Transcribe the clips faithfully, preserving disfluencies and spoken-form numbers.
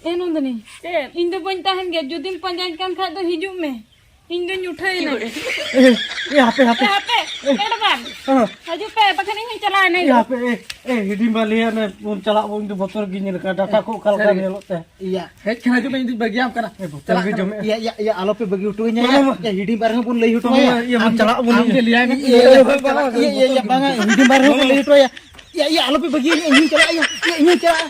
ᱮ ᱱᱚᱱᱫᱤᱱᱤ, ᱪᱮᱫ? ᱤᱧ ᱫᱚ ᱵᱟᱹᱧ ᱛᱟᱦᱮᱱ ᱜᱮᱭᱟ, ᱡᱩᱫᱤᱢ ᱯᱟᱸᱡᱟᱧ ᱠᱟᱱ ᱠᱷᱟᱡ ᱫᱚ ᱦᱤᱡᱩᱜ ᱢᱮ, ᱤᱧ ᱫᱚᱧ ᱩᱴᱷᱟᱹᱭᱮᱱᱟ᱾ ᱮ, ᱮ, ᱦᱟᱯᱮ, ᱦᱟᱯᱮ᱾ ᱮ, ᱦᱟᱯᱮ, ᱮ, ᱮᱰᱵᱟᱱ᱾ ᱦᱮᱸ᱾ ᱦᱤᱡᱩᱜ ᱯᱮ, ᱵᱟᱠᱷᱟᱱ ᱤᱧ ᱦᱚᱸᱧ ᱪᱟᱞᱟᱣᱮᱱᱟ᱾ ᱮ, ᱦᱟᱯᱮ, ᱮ, ᱮ, ᱦᱤᱰᱤᱧ ᱵᱟ ᱞᱟᱹᱭᱟ ᱱᱮ, ᱵᱚᱱ ᱪᱟᱞᱟᱜ ᱵᱚᱱ, ᱤᱧ ᱫᱚ ᱵᱚᱛᱚᱨ ᱜᱤᱧ ᱧᱮᱞ ᱠᱟᱱᱟ, ᱰᱟᱴᱟ ᱠᱚ ᱚᱠᱟ ᱞᱮᱠᱟ ᱥᱟᱹᱨᱤ᱾ ᱧᱮᱞᱚᱜ ᱛᱮ᱾ ᱤᱭᱟ, ᱦᱮᱡ ᱠᱷᱟᱱ ᱦᱤᱡᱩᱜ ᱢᱮ, ᱤᱧ ᱫᱚᱧ ᱵᱟᱹᱜᱤᱭᱟᱢ ᱠᱟᱱᱟ᱾ ᱮ, ᱵᱚᱛᱚᱨ ᱪᱟᱞᱟᱜ ᱜᱮ ᱠᱟᱱᱟ᱾ ᱡᱚᱢᱮ᱾ ᱤᱭᱟ, ᱤᱭᱟ, ᱤᱭᱟ, ᱟᱞᱚᱯᱮ ᱵᱟᱹᱜᱤ ᱦᱚᱴᱚ ᱟᱹᱧᱟ᱾ ᱢᱟ, ᱢᱟ, ᱢᱟ᱾ ᱤᱭᱟ, ᱦᱤᱰᱤᱧ ᱵᱟ ᱨᱮᱦᱚᱸ ᱵᱚᱱ ᱞᱟᱹᱭ ᱦᱚᱴᱚ ᱢᱟ, ᱟᱭᱟ᱾ ᱢᱟ, ᱤᱭᱟ, ᱟᱢ ᱪᱟᱞᱟᱜ ᱵᱚᱱ ᱟᱢ ᱤᱭᱟ᱾ ᱜᱮ ᱞᱟᱹᱭᱟᱭ ᱢᱮ᱾ ᱤᱭᱟ, ᱤᱭᱟ, ᱤᱭᱟ, ᱵᱟᱝᱟ, ᱦᱤᱰᱤᱧ ᱵᱟ ᱨᱮᱦᱚᱸ ᱵᱚᱱ ᱞᱟᱹᱭ ᱦᱚᱴᱚ ᱟᱭᱟ᱾ ᱤᱭᱟ, ᱤᱭᱟ, ᱟᱞᱚᱯᱮ ᱵᱟᱹᱜᱤᱭᱟᱹᱧᱟ, ᱤᱧ ᱦᱚᱸᱧ ᱪᱟᱞᱟᱜ ᱟᱭᱟ᱾ ᱤᱭᱟ, ᱤᱧ ᱦᱚᱸᱧ ᱪᱟᱞᱟᱜᱼᱟ᱾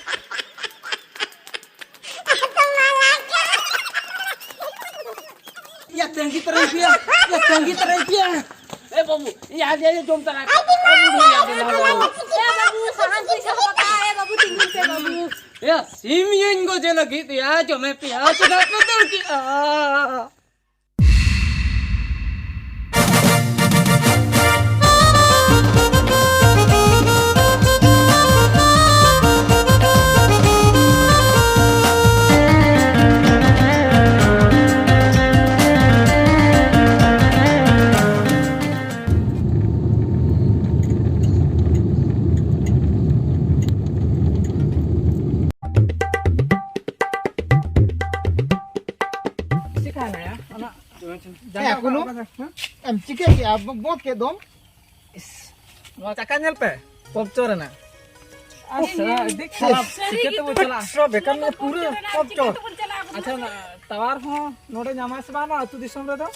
ᱭᱟ, ᱛᱟᱺᱜᱤ ᱛᱟᱨᱟᱭ ᱯᱮᱭᱟ᱾ ᱭᱟ, ᱛᱟᱺᱜᱤ ᱛᱟᱨᱟᱭ ᱯᱮᱭᱟ᱾ ᱮ ᱵᱟᱹᱵᱩ, ᱤᱧ ᱟᱡ ᱟᱡ ᱡᱚᱢ ᱛᱟᱨᱟᱭ ᱯᱮ᱾ ᱮ ᱵᱟᱹᱵᱩ, ᱤᱧ ᱟᱡ ᱟᱡ ᱡᱚᱢ ᱛᱟᱨᱟᱭ ᱯᱮ᱾ ᱮ ᱵᱟᱹᱵᱩ, ᱥᱟᱦᱟᱱ ᱯᱚᱭᱥᱟ ᱠᱚ ᱵᱟᱠᱟ, ᱮ ᱵᱟᱹᱵᱩ, ᱛᱤᱸᱜᱩᱱ ᱯᱮ ᱵᱟᱹᱵᱩ᱾ ᱭᱟ, ᱥᱤᱢ ᱤᱧ ᱜᱚᱡᱮ ᱞᱟᱹᱜᱤᱫ ᱭᱟ, ᱡᱚᱢᱮ ᱯᱮᱭᱟ, ᱪᱮᱫᱟᱜ ᱯᱮ ᱫᱟᱹᱲ ᱠᱮᱜᱼᱟ? ᱪᱮᱠᱟᱭᱱᱟᱭᱟ? ᱚᱱᱟ ᱦᱮᱸ, ᱡᱟᱸᱜᱟ ᱠᱳᱱᱳ ᱚᱠᱟ ᱞᱮᱠᱟ? ᱦᱮᱸ? ᱮᱢ ᱪᱤᱠᱟᱹ ᱠᱮᱜᱼᱟ? ᱵᱚ-, ᱵᱚᱸᱫᱽ ᱠᱮᱫ ᱫᱚᱢ᱾ ᱤᱥ, ᱱᱚᱣᱟ ᱪᱟᱠᱟ ᱧᱮᱞ ᱯᱮ, ᱯᱚᱢᱪᱚᱨ ᱮᱱᱟ᱾ ᱟᱨ ᱟᱹᱰᱤ ᱥᱟᱞᱟ, ᱧᱮᱞ ᱟᱹᱰᱤ ᱠᱷᱟᱨᱟᱯ᱾ ᱥᱟᱹᱨᱤ ᱥᱤᱠᱟᱹ ᱜᱮ ᱛᱮᱵᱚ ᱛᱚ᱾ ᱪᱟᱞᱟᱜᱼᱟ᱾ ᱥᱚ ᱵᱮᱠᱟᱨ ᱱᱚᱣᱟ ᱯᱩᱨᱟᱹ ᱯᱚᱢᱪᱚᱨ᱾ ᱟᱪᱪᱷᱟ, ᱚᱱᱟ ᱴᱟᱣᱟᱨ ᱦᱚᱸ ᱱᱚᱰᱮ ᱧᱟᱢᱟᱭ ᱥᱮ ᱵᱟᱝ ᱱᱚᱣᱟ ᱟᱹᱛᱩ ᱫᱤᱥᱚᱢ ᱨᱮᱫᱚ?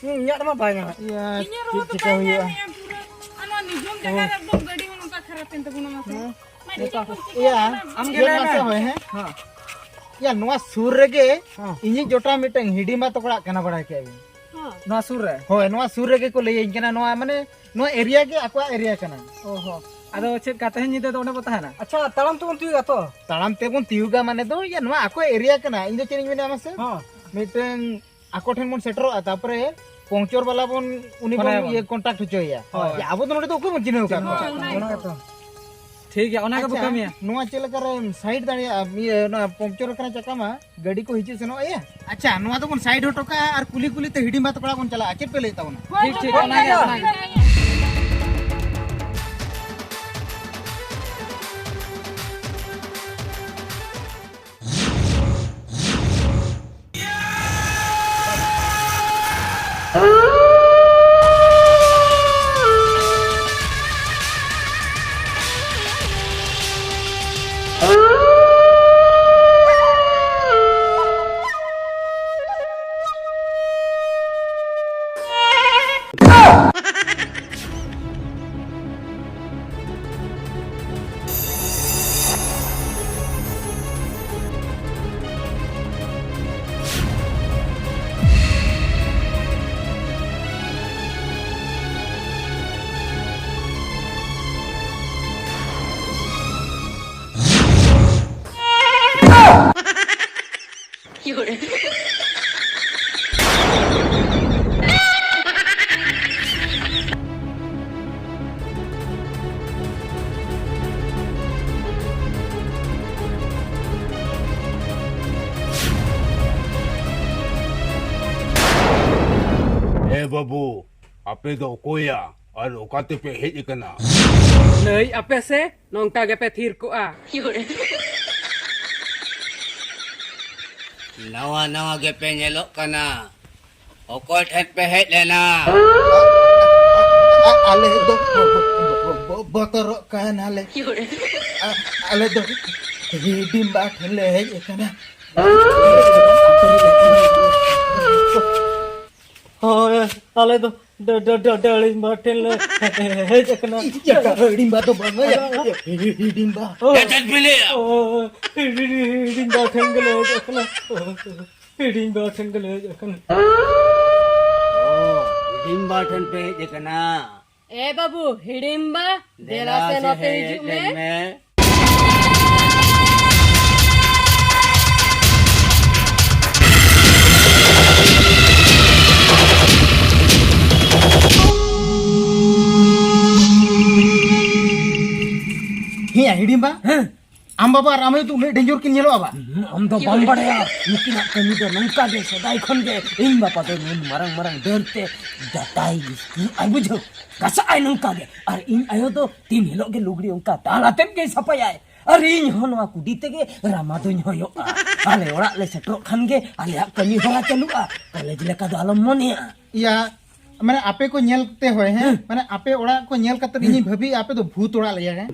ᱦᱩᱸ, ᱤᱧᱟᱹᱜ ᱨᱮᱢᱟ ᱵᱟᱭ ᱧᱟᱢᱟ᱾ ᱤᱭᱟᱹ, ᱤᱧᱟᱹᱜ ᱨᱮᱦᱚᱸ ᱪᱮᱫ ᱛᱚ ᱪᱤᱠᱟᱹ ᱵᱟᱭ ᱦᱩᱭᱩᱜᱼᱟ? ᱧᱟᱢᱮᱜᱼᱟ ᱯᱩᱨᱟᱹ᱾ ᱟᱨ ᱱᱚᱣᱟ ᱱᱤᱡᱚᱢ ᱡᱟᱭᱜᱟ ᱨᱮ ᱮᱠᱫᱚᱢ ᱜᱟᱹᱰᱤ ᱦᱚᱸ ᱱᱚᱝᱠᱟ ᱠᱷᱟᱨᱟᱯ ᱮᱱ ᱛᱟᱵᱚᱱᱟ ᱢᱟᱥᱮ᱾ ᱦᱮᱸ᱾ ᱢᱟ ᱤᱭᱟᱹ, ᱪᱮᱫ ᱠᱚ ᱪᱤᱠᱟᱹ ᱤᱭᱟᱹ, ᱠᱟᱱᱟ? ᱟᱢ ᱜᱮ ᱤᱭᱟᱹ ᱞᱟᱹᱭ ᱢᱮ᱾ ᱢᱟᱥᱮ ᱦᱳᱭ, ᱦᱮᱸ? ᱦᱮᱸ᱾ ᱤᱭᱟᱹ, ᱱᱚᱣᱟ ᱥᱩᱨ ᱨᱮᱜᱮ ᱦᱮᱸ᱾ ᱤᱧᱤᱡ ᱡᱚᱴᱟᱣ ᱢᱤᱫᱴᱟᱝ ᱦᱤᱰᱤᱢᱟ ᱛᱟᱠᱚ ᱚᱲᱟᱜ ᱠᱟᱱᱟ, ᱵᱟᱲᱟᱭ ᱠᱮᱜᱼᱟ ᱵᱤᱱ? ᱦᱮᱸ᱾ ᱱᱚᱣᱟ ᱥᱩᱨ ᱨᱮ? ᱦᱳᱭ, ᱱᱚᱣᱟ ᱥᱩᱨ ᱨᱮᱜᱮ ᱠᱚ ᱞᱟᱹᱭᱟᱹᱧ ᱠᱟᱱᱟ, ᱱᱚᱣᱟ ᱢᱟᱱᱮ, ᱱᱚᱣᱟ area ᱜᱮ ᱟᱠᱚᱣᱟᱜ area ᱠᱟᱱᱟ᱾ ᱚ ᱦᱚᱸ᱾ ᱟᱫᱚ ᱪᱮᱫ ᱠᱟ ᱛᱮᱦᱮᱧ ᱧᱤᱫᱟᱹ ᱫᱚ ᱚᱸᱰᱮ ᱵᱚ ᱛᱟᱦᱮᱱᱟ? ᱟᱪᱪᱷᱟ, ᱛᱟᱲᱟᱢ ᱛᱮᱵᱚᱱ ᱛᱤᱭᱳᱜᱟ ᱛᱚ? ᱛᱟᱲᱟᱢ ᱛᱮᱵᱚᱱ ᱛᱤᱭᱳᱜᱟ ᱢᱟᱱᱮ ᱫᱚ, ᱤᱭᱟᱹ, ᱱᱚᱣᱟ ᱟᱠᱚ area ᱠᱟᱱᱟ᱾ ᱤᱧ ᱫᱚ ᱪᱮᱫ ᱤᱧ ᱢᱮᱱᱟ ᱢᱟᱥᱮ? ᱦᱚᱸ᱾ ᱢᱤᱫᱴᱟᱝ ᱟᱠᱚ ᱴᱷᱮᱱ ᱵᱚᱱ ᱥᱮᱴᱮᱨᱚᱜᱼᱟ, ᱛᱟᱯᱚᱨᱮ ᱯᱚᱝᱪᱚᱨ ᱵᱟᱞᱟ ᱵᱚᱱ, ᱩᱱᱤ ᱵᱚᱱ ᱯᱷᱳᱱᱟᱭᱟ ᱵᱚᱱ᱾ ᱤᱭᱟᱹ, contact ᱦᱚᱪᱚᱭᱮᱭᱟ᱾ ᱦᱳᱭ᱾ ᱡᱮ ᱟᱵᱚ ᱫᱚ ᱱᱚᱰᱮ ᱫᱚ ᱚᱠᱚᱭ ᱵᱚᱱ ᱪᱤᱱᱦᱟᱹᱣ ᱟᱠᱟᱫ ᱠᱚᱣᱟ? ᱦᱳᱭ, ᱚᱱᱟ ᱚᱱᱟ ᱜᱮᱛᱚ᱾ ᱜᱮᱛᱚ᱾ ᱴᱷᱤᱠ ᱜᱮᱭᱟ, ᱚᱱᱟ ᱜᱮᱵᱚ ᱟᱪᱪᱷᱟ, ᱠᱟᱹᱢᱤᱭᱟ᱾ ᱱᱚᱣᱟ ᱪᱮᱫ ᱞᱮᱠᱟ ᱨᱮᱢ ᱥᱟᱭᱤᱰ ᱫᱟᱲᱮᱭᱟᱜᱼᱟ? ᱤᱭᱟᱹ, ᱚᱱᱟ ᱯᱚᱝᱪᱚᱨ ᱟᱠᱟᱱᱟ ᱪᱟᱠᱟ ᱢᱟ, ᱜᱟᱹᱰᱤ ᱠᱚ ᱦᱤᱡᱩᱜ ᱥᱮᱱᱚᱜ ᱟᱭᱟ᱾ ᱟᱪᱪᱷᱟ, ᱱᱚᱣᱟ ᱫᱚᱵᱚᱱ ᱥᱟᱭᱤᱰ ᱦᱚᱴᱚ ᱠᱟᱜᱼᱟ ᱟᱨ ᱠᱩᱞᱦᱤ ᱠᱩᱞᱦᱤ ᱛᱮ ᱦᱤᱰᱤᱢᱵᱟ ᱛᱟᱠᱚ ᱚᱲᱟᱜ ᱵᱚᱱ ᱪᱟᱞᱟᱜᱼᱟ᱾ ᱪᱮᱫ ᱯᱮ ᱞᱟᱹᱭᱮᱫ ᱛᱟᱵᱚᱱᱟ? ᱴᱷᱤᱠ, ᱴᱷᱤᱠ, ᱚᱱᱟᱜᱮ, ᱚᱱᱟᱜᱮ᱾ ᱮ ᱵᱟᱹᱵᱩ, ᱟᱯᱮ ᱫᱚ ᱚᱠᱚᱭᱟ ᱟᱨ ᱚᱠᱟ ᱛᱮᱯᱮ ᱦᱮᱡ ᱟᱠᱟᱱᱟ? ᱞᱟᱹᱭ ᱟᱯᱮ ᱥᱮ, ᱱᱚᱝᱠᱟ ᱜᱮᱯᱮ ᱛᱷᱤᱨ ᱠᱚᱜᱼᱟ᱾ ᱱᱟᱣᱟ ᱱᱟᱣᱟ ᱜᱮᱯᱮ ᱧᱮᱞᱚᱜ ᱠᱟᱱᱟ, ᱚᱠᱚᱭ ᱴᱷᱮᱱ ᱯᱮ ᱦᱮᱡ ᱞᱮᱱᱟ? ᱟ-, ᱟᱞᱮ ᱫᱚ ᱵᱚ-, ᱵᱚ-, ᱵᱚ-, ᱵᱚ-, ᱵᱚᱛᱚᱨᱚᱜ ᱠᱟᱱᱟᱞᱮ᱾ ᱟ-, ᱟᱞᱮ ᱫᱚ ᱦᱤᱰᱤᱢᱵᱟ ᱴᱷᱮᱱ ᱞᱮ ᱦᱮᱡ ᱟᱠᱟᱱᱟ᱾ ᱦᱳᱭ, ᱟᱞᱮ ᱫᱚ ᱰᱟ-, ᱰᱟ-, ᱰᱟ-, ᱰᱟᱹᱲᱤᱢᱵᱟ ᱴᱷᱮᱱ ᱞᱮ ᱦᱮᱡ ᱟᱠᱟᱱᱟ᱾ ᱤᱭᱟᱹ, ᱰᱟᱹᱲᱤᱢᱵᱟ ᱫᱚ ᱵᱟᱝᱟ, ᱭᱟ᱾ ᱦᱤᱰᱤᱢᱵᱟ᱾ ᱚ, ᱪᱮᱫ ᱯᱮ ᱞᱟᱹᱭᱟ? ᱚ, ᱦᱤᱰᱤᱢᱵᱟ ᱴᱷᱮᱱ ᱜᱮᱞᱮ ᱦᱮᱡ ᱟᱠᱟᱱᱟ᱾ ᱦᱤᱰᱤᱢᱵᱟ ᱴᱷᱮᱱ ᱜᱮᱞᱮ ᱦᱮᱡ ᱟᱠᱟᱱᱟ᱾ ᱚ, ᱦᱤᱰᱤᱢᱵᱟ ᱴᱷᱮᱱ ᱯᱮ ᱦᱮᱡ ᱟᱠᱟᱱᱟ? ᱮ ᱵᱟᱹᱵᱩ, ᱦᱤᱰᱤᱢᱵᱟ, ᱫᱮᱞᱟ ᱫᱮᱞᱟ ᱥᱮ ᱥᱮ ᱱᱚᱛᱮ ᱦᱮᱡ ᱦᱤᱡᱩᱜ ᱢᱮ᱾ ᱞᱮᱱ ᱢᱮ᱾ ᱦᱤᱰᱤᱧ ᱵᱟ? ᱦᱮᱸ᱾ ᱟᱢ ᱵᱟᱵᱟ ᱟᱨ ᱟᱢ ᱟᱭᱳ ᱫᱚ ᱩᱱᱟᱹᱜ ᱰᱮᱧᱡᱚᱨ ᱠᱤᱱ ᱧᱮᱞᱚᱜᱼᱟ ᱵᱟ? ᱦᱩᱸ, ᱟᱢ ᱫᱚ ᱵᱟᱢ ᱵᱟᱲᱟᱭᱟ, ᱱᱩᱠᱤᱱᱟᱜ ᱠᱟᱹᱢᱤ ᱫᱚ ᱱᱚᱝᱠᱟ ᱜᱮ, ᱥᱮᱫᱟᱭ ᱠᱷᱚᱱ ᱜᱮ ᱤᱧ ᱵᱟᱵᱟ ᱫᱚ ᱱᱩᱱ ᱢᱟᱨᱟᱝ ᱢᱟᱨᱟᱝ ᱰᱟᱹᱨ ᱛᱮ ᱰᱟᱴᱟᱭ ᱟᱭ, ᱵᱩᱡᱷᱟᱹᱣ, ᱜᱷᱟᱥᱟᱜ ᱟᱭ ᱱᱚᱝᱠᱟ ᱜᱮ᱾ ᱟᱨ ᱤᱧ ᱟᱭᱳ ᱫᱚ ᱫᱤᱱ ᱦᱤᱞᱳᱜ ᱜᱮ ᱞᱩᱜᱽᱲᱤ ᱚᱱᱠᱟ ᱫᱟᱞ ᱟᱛᱮᱫ ᱜᱮᱭ ᱥᱟᱯᱷᱟᱭᱟᱭ᱾ ᱟᱨ ᱤᱧ ᱦᱚᱸ ᱱᱚᱣᱟ ᱠᱩᱰᱤ ᱛᱮᱜᱮ ᱨᱟᱢᱟ ᱫᱚᱧ ᱦᱚᱭᱚᱜᱼᱟ᱾ ᱟᱞᱮ ᱚᱲᱟᱜ ᱞᱮ ᱥᱮᱴᱮᱨᱚᱜ ᱠᱷᱟᱱ ᱜᱮ ᱟᱞᱮᱭᱟᱜ ᱠᱟᱹᱢᱤ ᱦᱚᱨᱟ ᱪᱟᱹᱞᱩᱜᱼᱟ᱾ ᱠᱚᱞᱮᱡᱽ ᱞᱮᱠᱟ ᱫᱚ ᱟᱞᱚᱢ ᱢᱚᱱᱮᱭᱟ᱾ ᱤᱭᱟ, ᱢᱟᱱᱮ ᱟᱯᱮ ᱠᱚ ᱧᱮᱞ ᱛᱮ ᱦᱳᱭ, ᱦᱮᱸ? ᱦᱮᱸ᱾ ᱢᱟᱱᱮ ᱟᱯᱮ ᱚᱲᱟᱜ ᱠᱚ ᱧᱮᱞ ᱠᱟᱛᱮ ᱤᱧᱤᱧ ᱵᱷᱟᱹᱵᱤᱭᱮᱜᱼᱟ, ᱟᱯᱮ ᱫᱚ ᱵᱷᱩᱛ ᱚᱲᱟᱜ ᱞᱮᱭᱟ, ᱦᱮᱸ?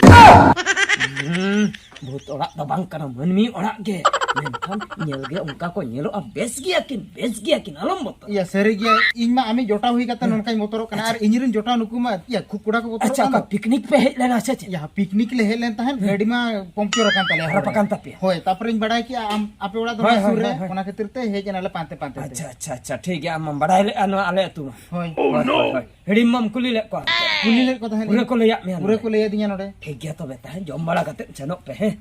ᱦᱩᱸ, ᱵᱷᱩᱛ ᱚᱲᱟᱜ ᱫᱚ ᱵᱟᱝ ᱠᱟᱱᱟ, ᱢᱟᱹᱱᱢᱤ ᱚᱲᱟᱜ ᱜᱮ᱾ ᱢᱮᱱᱠᱷᱟᱱ ᱧᱮᱞ ᱜᱮ ᱚᱱᱠᱟ ᱠᱚ ᱧᱮᱞᱚᱜᱼᱟ, ᱵᱮᱥ ᱜᱮᱭᱟ ᱠᱤᱱ, ᱵᱮᱥ ᱜᱮᱭᱟ ᱠᱤᱱ, ᱟᱞᱚᱢ ᱵᱚᱛᱚᱨ᱾ ᱤᱭᱟ, ᱥᱟᱹᱨᱤ ᱜᱮᱭᱟ, ᱤᱧ ᱢᱟ ᱟᱢᱤᱡ ᱡᱚᱴᱟᱣ ᱦᱩᱭ ᱠᱟᱛᱮ ᱦᱮᱸ᱾ ᱱᱚᱝᱠᱟᱧ ᱵᱚᱛᱚᱨᱚᱜ ᱠᱟᱱᱟ, ᱟᱪᱪᱷᱟ᱾ ᱟᱨ ᱤᱧᱨᱮᱱ ᱡᱚᱴᱟᱣ ᱱᱩᱠᱩ ᱢᱟ, ᱤᱭᱟ, ᱠᱷᱩᱵ ᱠᱚᱲᱟ ᱠᱚ ᱵᱚᱛᱚᱨᱚᱜ ᱟᱪᱪᱷᱟ, ᱠᱟᱱᱟ᱾ ᱚᱠᱟ ᱯᱤᱠᱱᱤᱠ ᱯᱮ ᱦᱮᱡ ᱞᱮᱱᱟ ᱥᱮ ᱪᱮᱫ? ᱤᱭᱟ, ᱯᱤᱠᱱᱤᱠ ᱞᱮ ᱦᱮᱡ ᱞᱮᱱ ᱛᱟᱦᱮᱸᱫ, ᱦᱮᱸ᱾ ᱜᱟᱹᱰᱤ ᱢᱟ ᱯᱚᱝᱪᱚᱨ ᱟᱠᱟᱱ ᱛᱟᱞᱮᱭᱟ᱾ ᱠᱷᱟᱨᱟᱯ ᱦᱳᱭ᱾ ᱟᱠᱟᱱ ᱛᱟᱯᱮᱭᱟ? ᱦᱳᱭ, ᱛᱟᱯᱚᱨᱮᱧ ᱵᱟᱲᱟᱭ ᱠᱮᱜᱼᱟ ᱟᱢ, ᱟᱯᱮ ᱚᱲᱟᱜ ᱫᱚ ᱦᱳᱭ, ᱱᱚᱣᱟ ᱦᱳᱭ, ᱥᱩᱨ ᱨᱮ, ᱦᱳᱭ, ᱦᱳᱭ᱾ ᱚᱱᱟ ᱠᱷᱟᱹᱛᱤᱨ ᱛᱮ ᱦᱮᱡ ᱮᱱᱟᱞᱮ ᱯᱟᱱᱛᱮ ᱯᱟᱱᱛᱮ ᱛᱮ᱾ ᱟᱪᱪᱷᱟ, ᱟᱪᱪᱷᱟ, ᱟᱪᱪᱷᱟ, ᱴᱷᱤᱠ ᱜᱮᱭᱟ, ᱟᱢ ᱢᱟᱢ ᱵᱟᱲᱟᱭ ᱞᱮᱫᱼᱟ ᱱᱚᱣᱟ ᱟᱞᱮ ᱟᱹᱛᱩ ᱢᱟ᱾ ᱦᱳᱭ᱾ ᱦᱳᱭ, ᱦᱳᱭ, ᱦᱳᱭ᱾ ᱦᱤᱲᱤᱧ ᱢᱟᱢ ᱠᱩᱞᱤ ᱞᱮᱫ ᱠᱚᱣᱟ᱾ ᱠᱩᱞᱤ ᱞᱮᱫ ᱠᱚ ᱛᱟᱦᱮᱸᱫ ᱯᱩᱨᱟᱹ ᱞᱤᱧ᱾ ᱠᱚ ᱞᱟᱹᱭᱟᱫ ᱢᱮᱭᱟ ᱯᱩᱨᱟᱹ ᱱᱚᱰᱮ᱾ ᱠᱚ ᱞᱟᱹᱭᱟᱫᱤᱧᱟ ᱱᱚᱰᱮ᱾ ᱴᱷᱤᱠ ᱜᱮᱭᱟ, ᱛᱚᱵᱮ ᱛᱟᱦᱮᱸ ᱡᱚᱢ ᱵᱟᱲᱟ ᱠᱟᱛᱮ ᱥᱮᱱᱚᱜ ᱯᱮ, ᱦᱮᱸ?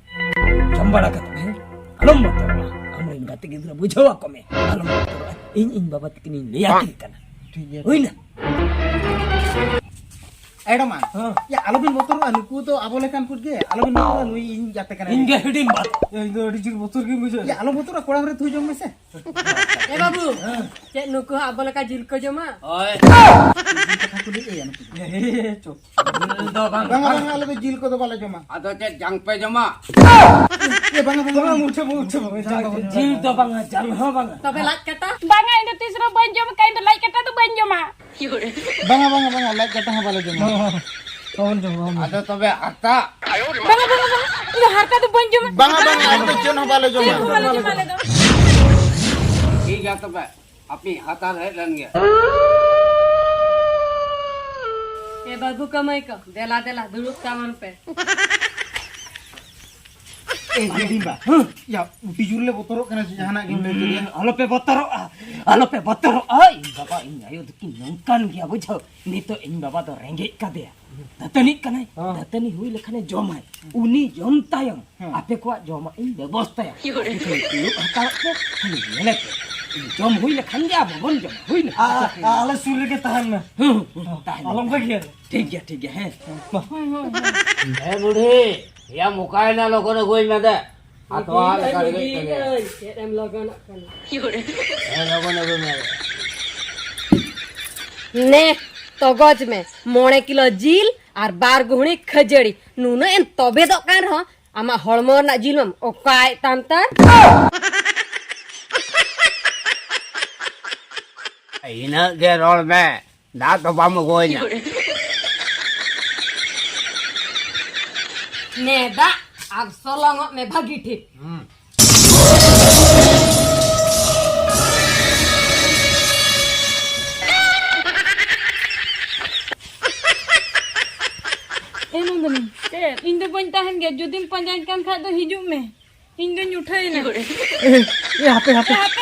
ᱡᱚᱢ ᱵᱟᱲᱟ ᱠᱟᱛᱮ, ᱦᱮᱸ? ᱟᱞᱚᱢ ᱵᱚᱛᱚᱨᱚᱜᱼᱟ᱾ ᱟᱢᱨᱮᱱ ᱜᱟᱛᱮ ᱜᱤᱫᱽᱨᱟᱹ ᱵᱩᱡᱷᱟᱹᱣ ᱟᱠᱚ ᱢᱮ᱾ ᱟᱞᱚᱢ ᱵᱚᱛᱚᱨᱚᱜᱼᱟ᱾ ᱤᱧ, ᱤᱧ ᱵᱟᱵᱟ ᱛᱟᱹᱠᱤᱱᱤᱧ ᱞᱟᱹᱭ ᱟᱹᱠᱤᱱ ᱠᱟᱱᱟ᱾ ᱴᱷᱤᱠ ᱜᱮᱭᱟ᱾ ᱦᱩᱭᱱᱟ? ᱮᱰᱚᱢᱟ᱾ ᱦᱮᱸ᱾ ᱭᱟ, ᱟᱞᱚᱵᱤᱱ ᱵᱚᱛᱚᱨᱚᱜᱼᱟ, ᱱᱩᱠᱩ ᱫᱚ ᱟᱵᱚ ᱞᱮᱠᱟᱱ ᱠᱚ ᱜᱮ᱾ ᱟᱞᱚᱵᱤᱱ ᱵᱚᱛᱚᱨᱚᱜᱼᱟ, ᱱᱩᱭ ᱤᱧ ᱜᱟᱛᱮ ᱠᱟᱱᱟᱭ᱾ ᱤᱧ ᱜᱮ ᱦᱤᱰᱤᱧ ᱵᱟ᱾ ᱭᱟ, ᱤᱧ ᱫᱚ ᱟᱹᱰᱤ ᱡᱳᱨ ᱵᱚᱛᱚᱨ ᱜᱤᱧ ᱵᱩᱡᱷᱟᱹᱣᱟ᱾ ᱭᱟ, ᱟᱞᱚ ᱵᱚᱛᱚᱨᱚᱜᱼᱟ, ᱠᱚᱲᱟᱢ ᱨᱮ ᱛᱷᱩᱭ ᱡᱚᱝ ᱢᱮᱥᱮ᱾ ᱮ ᱵᱟᱹᱵᱩ, ᱦᱮᱸ᱾ ᱪᱮᱫ ᱱᱩᱠᱩ ᱦᱚᱸ ᱟᱵᱚ ᱞᱮᱠᱟ ᱡᱤᱞ ᱠᱚ ᱡᱚᱢᱟ? ᱦᱳᱭ᱾ ᱡᱤᱞ ᱠᱟᱛᱷᱟ ᱠᱚ ᱞᱟᱹᱭᱮᱫᱼᱟ ᱱᱩᱠᱩ ᱫᱚ᱾ ᱦᱮᱸ, ᱪᱚ᱾ ᱡᱤᱞ ᱫᱚ ᱵᱟᱝ, ᱵᱟᱝᱟ, ᱵᱟᱝ᱾ ᱵᱟᱝᱟ, ᱟᱞᱮ ᱫᱚ ᱡᱤᱞ ᱠᱚᱫᱚ ᱵᱟᱞᱮ ᱡᱚᱢᱟ᱾ ᱟᱫᱚ ᱪᱮᱫ ᱡᱟᱝ ᱯᱮ ᱡᱚᱢᱟ? ᱮ, ᱵᱟᱝᱟ, ᱵᱟᱝᱟ, ᱵᱟᱝᱟ, ᱢᱩᱪᱷᱟᱹ, ᱢᱩᱪᱷᱟᱹ, ᱢᱩᱪᱷᱟᱹ᱾ ᱡᱤᱞ ᱫᱚ ᱵᱟᱝᱟ, ᱡᱟᱝ ᱦᱚᱸ ᱵᱟᱝᱟ᱾ ᱛᱚᱵᱮ ᱞᱟᱡ ᱠᱟᱴᱟ? ᱵᱟᱝᱟ, ᱤᱧ ᱫᱚ ᱛᱤᱥ ᱨᱮᱦᱚᱸ ᱵᱟᱹᱧ ᱡᱚᱢ ᱟᱠᱟᱫ, ᱤᱧ ᱫᱚ ᱞᱟᱡ ᱠᱟᱴᱟ ᱫᱚ ᱵᱟᱹᱧ ᱡᱚᱢᱟ᱾ ᱵᱟᱝᱟ, ᱵᱟᱝᱟ, ᱵᱟᱝᱟ, ᱞᱟᱡ ᱠᱟᱴᱟ ᱦᱚᱸ ᱵᱟᱞᱮ ᱡᱚᱢᱟ᱾ ᱵᱟᱵᱚᱱ ᱡᱚᱢᱟ, ᱵᱟᱵᱚᱱ ᱡᱚᱢᱟ᱾ ᱟᱫᱚ ᱛᱚᱵᱮ ᱦᱟᱨᱛᱟ? ᱵᱟᱝᱟ, ᱵᱟᱝᱟ, ᱵᱟᱝᱟ, ᱤᱧ ᱫᱚ ᱦᱟᱨᱛᱟ ᱫᱚ ᱵᱟᱹᱧ ᱡᱚᱢᱟ᱾ ᱵᱟᱝᱟ, ᱵᱟᱝᱟ, ᱟᱞᱮ ᱫᱚ ᱪᱮᱫ ᱦᱚᱸ ᱵᱟᱞᱮ ᱡᱚᱢᱟ᱾ ᱪᱮᱫ ᱦᱚᱸ ᱵᱟᱞᱮ ᱡᱚᱢᱟ ᱟᱞᱮ ᱫᱚ᱾ ᱴᱷᱤᱠ ᱜᱮᱭᱟ ᱛᱚᱵᱮ, ᱟᱯᱮ ᱦᱟᱛᱟᱣ ᱦᱮᱡ ᱞᱮᱱ ᱜᱮ᱾ ᱮ ᱵᱟᱹᱵᱩ ᱠᱟᱹᱢᱟᱹᱭ ᱠᱚ, ᱫᱮᱞᱟ, ᱫᱮᱞᱟ, ᱫᱩᱲᱩᱵ ᱛᱟᱵᱚᱱ ᱯᱮ᱾ ᱮ, ᱦᱤᱰᱤᱧ ᱵᱟ᱾ ᱦᱮᱸ᱾ ᱭᱟ, ᱩᱰᱤ ᱡᱳᱨ ᱞᱮ ᱵᱚᱛᱚᱨᱚᱜ ᱠᱟᱱᱟ, ᱡᱟᱦᱟᱱᱟᱜ ᱜᱮᱢ ᱞᱟᱹᱭ ᱠᱮᱫᱟ᱾ ᱟᱞᱚᱯᱮ ᱵᱚᱛᱚᱨᱚᱜᱼᱟ, ᱟᱞᱚᱯᱮ ᱵᱚᱛᱚᱨᱚᱜᱼᱟ᱾ ᱤᱧ ᱵᱟᱵᱟ, ᱤᱧ ᱟᱭᱳ ᱫᱚᱠᱤᱱ ᱱᱚᱝᱠᱟᱱ ᱜᱮᱭᱟ, ᱵᱩᱡᱷᱟᱹᱣ᱾ ᱱᱤᱛᱚᱜ ᱤᱧ ᱵᱟᱵᱟ ᱫᱚ ᱨᱮᱸᱜᱮᱡ ᱠᱟᱫᱮᱭᱟ, ᱫᱟᱹᱛᱟᱹᱱᱤᱜ ᱠᱟᱱᱟᱭ, ᱦᱮᱸ᱾ ᱫᱟᱹᱛᱟᱹᱱᱤ ᱦᱩᱭ ᱞᱮᱠᱷᱟᱱᱮ ᱡᱚᱢᱟᱭ᱾ ᱩᱱᱤ ᱡᱚᱢ ᱛᱟᱭᱚᱢ ᱦᱮᱸ᱾ ᱟᱯᱮ ᱠᱚᱣᱟᱜ ᱡᱚᱢᱟᱜ ᱤᱧ ᱵᱮᱵᱚᱥᱛᱟᱭᱟ᱾ ᱟᱯᱮ ᱠᱷᱟᱹᱞᱤ ᱫᱩᱲᱩᱵ ᱦᱟᱛᱟᱲᱚᱜ ᱯᱮ, ᱠᱷᱟᱹᱞᱤ ᱧᱮᱞᱮ ᱯᱮ᱾ ᱡᱚᱢ ᱦᱩᱭ ᱞᱮᱠᱷᱟᱱ ᱜᱮ ᱟᱵᱚ ᱵᱚᱱ ᱡᱚᱢᱟ᱾ ᱦᱩᱭ ᱱᱟ? ᱟ-, ᱟ-, ᱟᱞᱮ ᱥᱩᱨ ᱨᱮᱜᱮ ᱛᱟᱦᱮᱱ ᱢᱮ᱾ ᱦᱩᱸ, ᱦᱩᱸ, ᱛᱟᱦᱮᱱ ᱟᱞᱚᱢ ᱢᱮ᱾ ᱵᱟᱹᱜᱤᱭᱟ᱾ ᱴᱷᱤᱠ ᱜᱮᱭᱟ, ᱴᱷᱤᱠ ᱜᱮᱭᱟ, ᱦᱮᱸ᱾ ᱢᱟ᱾ ᱦᱳᱭ, ᱦᱳᱭ, ᱦᱳᱭ᱾ ᱮ ᱵᱩᱰᱷᱤ, ᱭᱟ, ᱢᱚᱠᱟᱭᱮᱱᱟ, ᱞᱚᱜᱚᱱ ᱟᱹᱜᱩᱭ ᱢᱮ ᱫᱮ᱾ ᱟᱨ ᱛᱚᱣᱟ ᱫᱟᱠᱟ ᱨᱮᱸᱜᱮᱡ ᱠᱟᱱᱟ᱾ ᱤᱫᱤᱭᱟᱹᱧ, ᱪᱮᱫ ᱮᱢ ᱞᱚᱜᱚᱱᱚᱜ ᱠᱟᱱᱟ? ᱦᱮᱸ, ᱞᱚᱜᱚᱱ ᱟᱹᱜᱩᱭ ᱢᱮ᱾ ᱱᱮ, ᱛᱚᱜᱚᱡ ᱢᱮ, ᱢᱚᱬᱮ ᱠᱤᱞᱳ ᱡᱤᱞ ᱟᱨ ᱵᱟᱨ ᱜᱩᱦᱲᱤ ᱠᱷᱟᱹᱡᱟᱹᱲᱤ᱾ ᱱᱩᱱᱟᱹᱜ ᱮᱢ ᱛᱚᱵᱮᱫᱚᱜ ᱠᱟᱱ ᱨᱮᱦᱚᱸ, ᱟᱢᱟᱜ ᱦᱚᱲᱢᱚ ᱨᱮᱱᱟᱜ ᱡᱤᱞ ᱢᱟᱢ ᱚᱠᱟᱭᱮᱫ ᱛᱟᱢ ᱛᱟᱨ? ᱤᱱᱟᱹᱜ ᱜᱮ ᱨᱚᱲ ᱢᱮ᱾ ᱫᱟᱜ ᱫᱚ ᱵᱟᱢ ᱟᱹᱜᱩᱣᱟᱹᱧᱟ᱾ ᱱᱮ ᱫᱟᱜ ᱟᱨ ᱥᱚᱞᱚᱝᱚᱜ ᱢᱮ ᱵᱷᱟᱹᱜᱤ ᱴᱷᱤᱠ᱾ ᱦᱩᱸ᱾ ᱮ ᱱᱚᱱᱫᱚᱱᱤ, ᱪᱮᱫ? ᱤᱧ ᱫᱚ ᱵᱟᱹᱧ ᱛᱟᱦᱮᱱ ᱜᱮᱭᱟ, ᱡᱩᱫᱤᱢ ᱯᱟᱸᱡᱟᱧ ᱠᱟᱱ ᱠᱷᱟᱡ ᱫᱚ ᱦᱤᱡᱩᱜ ᱢᱮ᱾ ᱤᱧ ᱫᱚᱧ ᱩᱴᱷᱟᱹᱭᱮᱱᱟ᱾ ᱮ, ᱮ, ᱦᱟᱯᱮ, ᱦᱟᱯᱮ᱾ ᱮ, ᱦᱟᱯᱮ᱾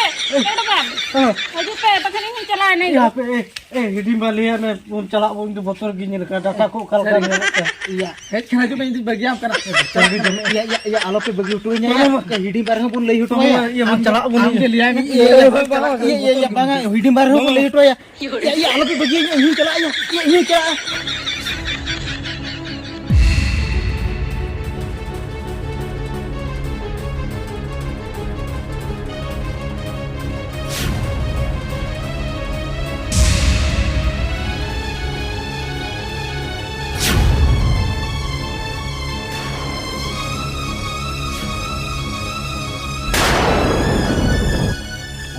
ᱦᱮᱸ᱾ ᱦᱤᱡᱩᱜ ᱯᱮ, ᱵᱟᱠᱷᱟᱱ ᱤᱧ ᱦᱚᱸᱧ ᱪᱟᱞᱟᱜᱼᱟ ᱮᱱᱮᱡ᱾ ᱮ, ᱦᱟᱯᱮ, ᱮ, ᱮ, ᱦᱤᱰᱤᱧ ᱵᱟ ᱞᱟᱹᱭᱟ ᱢᱮ, ᱵᱚᱱ ᱪᱟᱞᱟᱜ ᱵᱚᱱ, ᱤᱧ ᱫᱚ ᱵᱚᱛᱚᱨ ᱜᱤᱧ ᱧᱮᱞ ᱠᱟᱜᱼᱟ, ᱰᱟᱴᱟ ᱠᱚ ᱚᱠᱟ ᱞᱮᱠᱟ ᱧᱮᱞᱚᱜ ᱠᱟᱱᱟ᱾ ᱤᱭᱟ, ᱦᱮᱡ ᱠᱷᱟᱱ ᱦᱤᱡᱩᱜ ᱢᱮ, ᱤᱧ ᱫᱚᱧ ᱵᱟᱹᱜᱤᱭᱟᱢ ᱠᱟᱱᱟ᱾ ᱛᱟᱺᱜᱤ ᱡᱚᱢᱮ᱾ ᱤᱭᱟ, ᱤᱭᱟ, ᱤᱭᱟ, ᱟᱞᱚᱯᱮ ᱵᱟᱹᱜᱤ ᱦᱚᱴᱚ ᱤᱧᱟ᱾ ᱵᱟᱝ, ᱵᱟᱝ᱾ ᱤᱭᱟ, ᱦᱤᱰᱤᱧ ᱵᱟ ᱨᱮᱦᱚᱸ ᱵᱚᱱ ᱞᱟᱹᱭ ᱦᱚᱴᱚ ᱟᱭᱟ᱾ ᱤᱭᱟ, ᱵᱚᱱ ᱪᱟᱞᱟᱜ ᱵᱚᱱ᱾ ᱟᱢ ᱜᱮ ᱞᱟᱹᱭᱟᱭ ᱢᱮ᱾ ᱤᱭᱟ, ᱤᱭᱟ, ᱤᱭᱟ, ᱵᱟᱝᱟ, ᱦᱤᱰᱤᱧ ᱵᱟ ᱨᱮᱦᱚᱸ ᱵᱚᱱ ᱞᱟᱹᱭ ᱦᱚᱴᱚ ᱟᱭᱟ᱾ ᱤᱭᱟ, ᱤᱭᱟ, ᱟᱞᱚᱯᱮ ᱵᱟᱹᱜᱤᱭᱟᱹᱧᱟ, ᱤᱧ ᱦᱚᱸᱧ ᱪᱟᱞᱟᱜᱼᱟ ᱭᱟ᱾ ᱤᱭᱟ, ᱤᱧ ᱦᱚᱸᱧ ᱪᱟᱞᱟᱜᱼᱟ᱾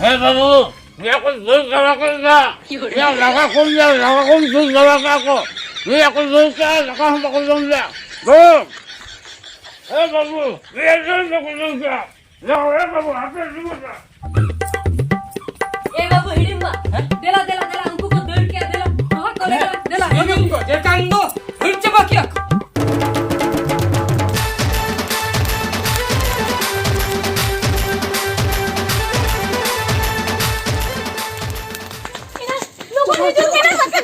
ᱦᱮᱸ ᱵᱟᱹᱵᱩ, ᱱᱤᱭᱟᱹ ᱠᱚ ᱫᱟᱹᱲ ᱪᱟᱵᱟ ᱠᱮᱫ ᱜᱮᱭᱟ᱾ ᱭᱟ, ᱞᱟᱜᱟ ᱠᱚᱢ, ᱭᱟ, ᱞᱟᱜᱟ ᱠᱚᱢ, ᱫᱟᱹᱲ ᱪᱟᱵᱟ ᱠᱮᱫᱟ ᱠᱚ᱾ ᱱᱤᱭᱟᱹ ᱠᱚ ᱫᱟᱹᱲ ᱠᱮᱫᱟ, ᱫᱟᱠᱟ ᱦᱚᱸ ᱵᱟᱠᱚ ᱡᱚᱢ ᱞᱮᱫᱟ᱾ ᱫᱟᱹᱲ! ᱦᱮᱸ ᱵᱟᱹᱵᱩ, ᱱᱤᱭᱟᱹ ᱫᱟᱹᱲ ᱵᱟᱠᱚ ᱡᱚᱢ ᱠᱮᱫᱟ᱾ ᱭᱟ, ᱦᱮᱸ ᱵᱟᱹᱵᱩ, ᱟᱯᱮ ᱫᱩᱲᱩᱵ ᱯᱮ᱾ ᱮ ᱵᱟᱹᱵᱩ, ᱦᱤᱲᱤᱧ ᱢᱟ᱾ ᱦᱮᱸ? ᱫᱮᱞᱟ, ᱫᱮᱞᱟ, ᱫᱮᱞᱟ, ᱩᱱᱠᱩ ᱠᱚ ᱫᱟᱹᱲ ᱠᱮᱫᱟ, ᱫᱮᱞᱟ᱾ ᱨᱚᱦᱚᱲ ᱠᱚ ᱦᱮᱸ? ᱫᱮᱞᱟ, ᱫᱮᱞᱟ᱾ ᱦᱤᱲᱤᱧ ᱠᱚ, ᱪᱮᱛᱟᱱ ᱫᱚ ᱫᱟᱹᱲ ᱪᱟᱵᱟ ᱠᱮᱫᱟ ᱠᱚ᱾ ᱞᱚᱜᱚᱱ ᱦᱤᱡᱩᱜ ᱢᱮ, ᱵᱟᱠᱷᱟᱱ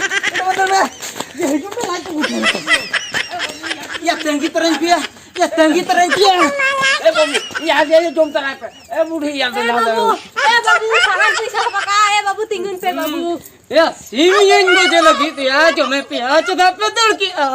ᱦᱤᱡᱩᱜ ᱢᱮ, ᱞᱟᱡ ᱠᱚ ᱵᱩᱡᱷᱟᱹᱣ᱾ ᱭᱟ, ᱛᱟᱺᱜᱤ ᱛᱟᱨᱟᱧ ᱯᱮᱭᱟ᱾ ᱭᱟ, ᱛᱟᱺᱜᱤ ᱛᱟᱨᱟᱧ ᱯᱮᱭᱟ᱾ ᱮ ᱵᱟᱹᱵᱩ, ᱭᱟ, ᱫᱮ, ᱡᱚᱢ ᱛᱟᱨᱟᱭ ᱯᱮ᱾ ᱮ ᱵᱩᱰᱷᱤ, ᱭᱟ, ᱫᱮ, ᱮ ᱞᱟᱦᱟ ᱫᱮ᱾ ᱵᱟᱹᱵᱩ, ᱮ ᱵᱟᱹᱵᱩ, ᱥᱟᱦᱟᱱ ᱯᱚᱭᱥᱟ ᱦᱚᱸ ᱵᱟᱠᱟ, ᱮ ᱵᱟᱹᱵᱩ, ᱛᱤᱸᱜᱩᱱ ᱯᱮ ᱵᱟᱹᱵᱩ᱾ ᱭᱟ, ᱥᱤᱢ ᱤᱧ ᱜᱚᱡᱮ ᱞᱟᱹᱜᱤᱫ, ᱭᱟ, ᱡᱚᱢᱮ ᱯᱮᱭᱟ, ᱪᱮᱫᱟᱜ ᱯᱮ ᱫᱟᱹᱲ ᱠᱮᱜᱼᱟ?